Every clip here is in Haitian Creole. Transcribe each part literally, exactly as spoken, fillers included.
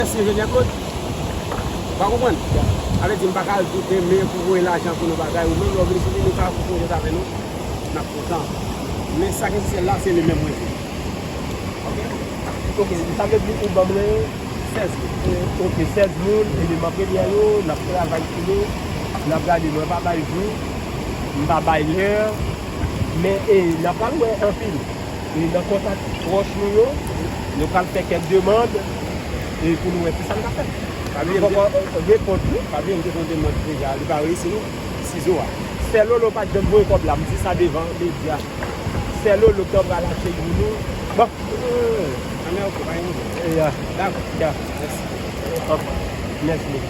Mèsi, Ingénieur Claude. Ou pa konprann? Sa vle di, m pa ka al tou demen pou voye lajan pou nou bagay. Ou menm, lè w vin sou li, nou ka fè kontak avè nou. N ap kontan. Men sa k esansyèl la, se li menm mwen vle. Ok? Ok, sa vle di ou ban mwen sèz moun. Ok, sèz moun, ebyen, m ap revyen yo, n ap travay sou yo, n ap gade, mwen pa bay jou, m pa bay lè, men, e, n ap pral wè anpil. E nan kontak pwòch nou yo, nou pral fè kèk demann, e pou nou wè kisa n ka fè. Pa bliye, m te, poko, e, repons nou. Pa bliye, m te fè yon demann deja, li pa reyisi non. Sizo a. Sè Lolo pa t janm voye kòb la, m di sa devan medya. Sè Lolo k t pral achte pou nou. Bon. Anben, ok, pa gen pwoblèm. Ya. Dakò. Ya. Mèsi. Ok. Mèsi.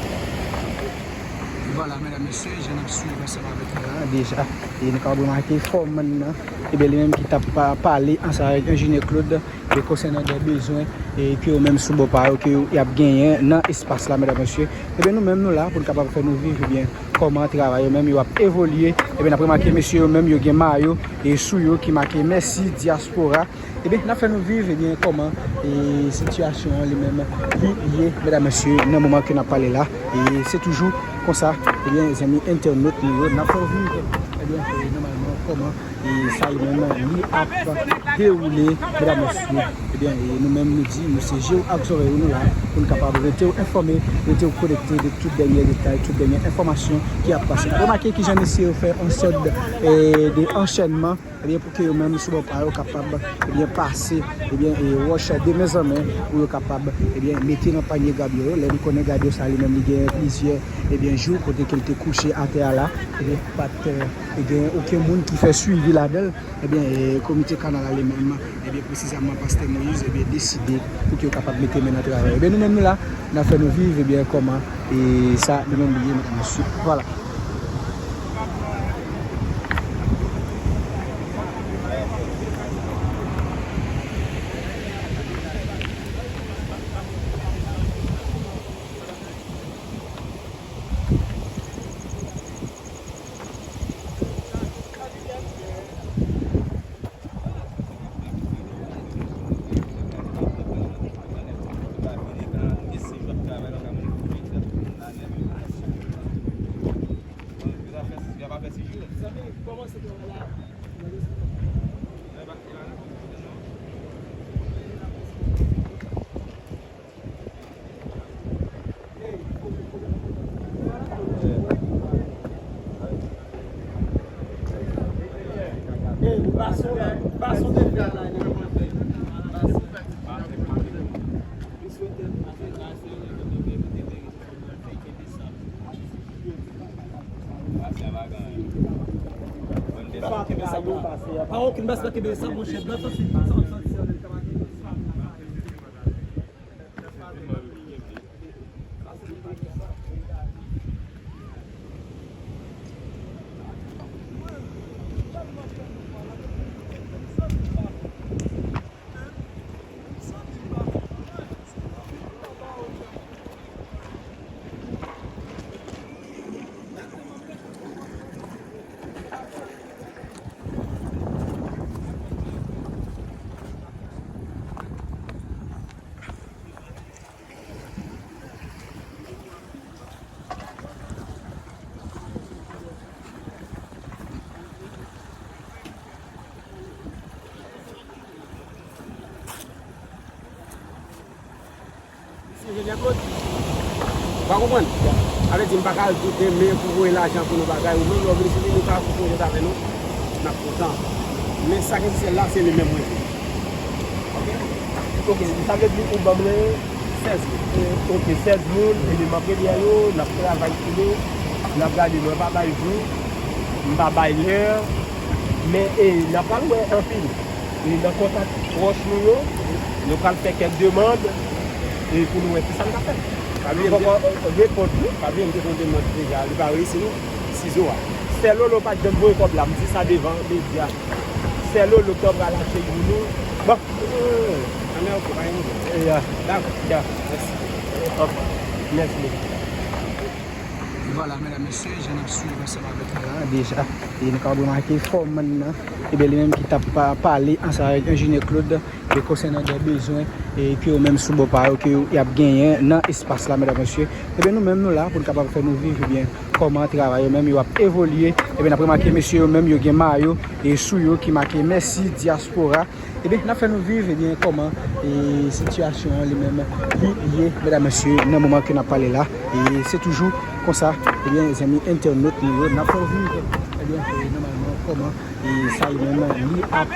Vwala, medam, mesye, jan n ap swiv ansanm avèk nou la deja, e nou kapab remake fòman nan, ebyen, li menm ki t ap pa-, pale ansanm avèk Enjenyè Claude, e konsènan de bezwen, e ke yo menm sou bò pa yo, ke yo, y ap genyen nan espas la, medam, mesye. Ebyen, nou menm, nou la pou n kapab fè nou viv, ebyen, kòman travay yo menm yo ap evolye. Ebyen, n ap remake, mesye yo menm, yo gen mayo, e sou yo ki make Mèsi Dyaspora. Ebyen, n ap fè nou viv, ebyen, kòman, e, sitiyasyon an li menm li ye, medam, mesye, nan moman ke n ap pale la. E se toujou konsa, ebyen, zanmi entènot nou yo, n ap fè w viv, ebyen, e, nòmalman, kòman, e, sa li menm li ap dewoule, medam, mesye. Ebyen, e, nou menm, nou di, nou se je w ak zòrèy ou nou la, pou n kapab rete w enfòme, rete w konekte de tout dènye detay, tout dènye enfòmasyon ki ap pase. Remake kijan mesye yo fè yon sòt, e, de anchènman, ebyen, pou ke yo menm sou bò pa yo kapab, ebyen, pase, ebyen, e wòch de men an men pou yo kapab, ebyen, mete nan panye gabyo yo. Lè nou konnen gabyo sa li menm li gen plizyè, ebyen, jou kote ke l te kouche atè a la, ebyen, pa t, e, gen okenn moun ki fè swivi ladan l. Ebyen, e, komite kanal la li menm, ebyen, presizeman pastè Moïse, ebyen, deside pou ke yo kapab mete men nan travay. Ebyen, nou menm nou la, n ap fè nou viv, ebyen, kòman, e, sa li menm li ye, medam, mesye. Vwala. Pa okenn bas pa kenbe sa, monchè. Blan santi, santi, santi. Mèsi, Ingénieur Claude. Ou pa konprann? Sa vle di, m pa ka al tou demen pou voye lajan pou nou bagay. Ou menm, lè w vin sou li, nou ka fè kontak avè nou. N ap kontan. Men sa k esansyèl la, se li menm mwen vle. Ok? Ok, sa vle di ou ban mwen sèz moun. Ok, sèz moun, ebyen, m ap revyen yo, n ap travay sou yo, n ap gade, mwen pa bay jou, m pa bay lè, men, e, n ap pral wè anpil. E nan kontak pwòch nou yo, nou pral fè kèk demann, e pou nou wè kisa n ka fè. Pa bliye, m te, poko, e, repons nou. Pa bliye, m te fè yon demann deja, li pa reyisi non. Sizo a. Sè Lolo pa t janm voye kòb la, m di sa devan medya. Sè Lolo k t pral achte pou nou. Bon. Anben, ok, pa gen pwoblèm. E, ya. Dakò. Ya. Mèsi. Ok. Mèsi. Vwala, medam, mesye, jan n ap swiv ansanm avèk nou la deja, e nou kapab remake fòman nan, ebyen, li menm ki t ap pa-, pale ansanm avèk Enjenyè Claude, e konsènan de bezwen e ke yo menm sou bò pa yo, ke yo, y ap genyen nan espas la, medam, mesye. Ebyen, nou menm, nou la pou n kapab fè nou viv, ebyen, kòman travay yo menm yo ap evolye. Ebyen, n ap remake, mesye yo menm, yo gen mayo e sou yo ki make Mèsi Dyaspora. Ebyen, n ap fè nou viv, ebyen, kòman e sitiyasyon an li menm li ye, medam, mesye, nan moman ke n ap pale la. E se toujou konsa, ebyen, zanmi entènot nou yo, n ap fè w viv, ebyen, e nòmalman, kòman e sa li menm li ap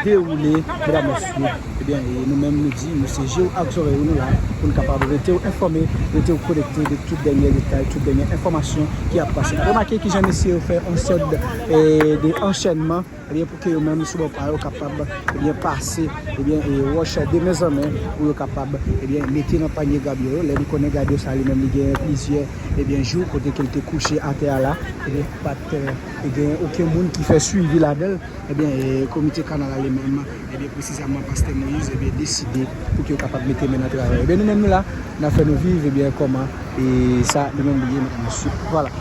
dewoule, medam, mesye. Ebyen, e nou menm, nou di, nou se je w ak zòrèy ou, nou la pou n kapab rete w enfòme, rete w konekte de tout dènye detay, tout dènye enfòmasyon ki ap pase. N ap remake kijan mesye yo fè yon sòt e de anchènman, ebyen, pou ke yo menm sou bò pa yo kapab, ebyen, pase, ebyen, e wòch de men an men, pou yo kapab, ebyen, mete nan panye gabyo yo. Lè nou konnen gabyo sa li menm li gen plizyè, ebyen, jou kote ke l te kouche atè a la, ebyen, pa t e gen okenn moun ki fè swivi ladan l. Ebyen, e komite kanal la li menm, ebyen, presizeman pastè Moyiz, ebyen, deside pou ke yo kapab mete men nan travay. Ebyen, nou menm, nou la, n ap fè nou viv, ebyen, kòman e sa li menm li ye, medam, mesye. Vwala.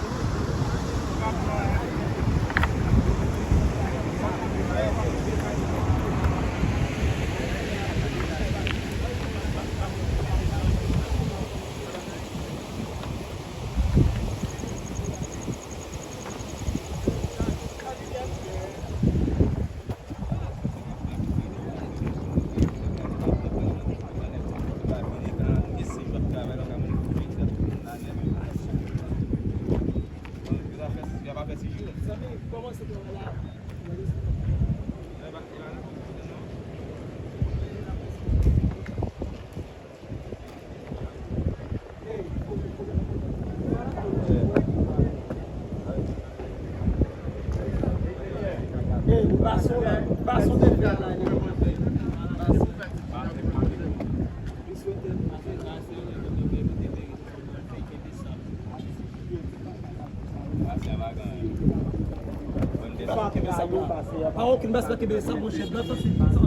Pa okenn bas pa kenbe sa, monchè. Blan sa se, sa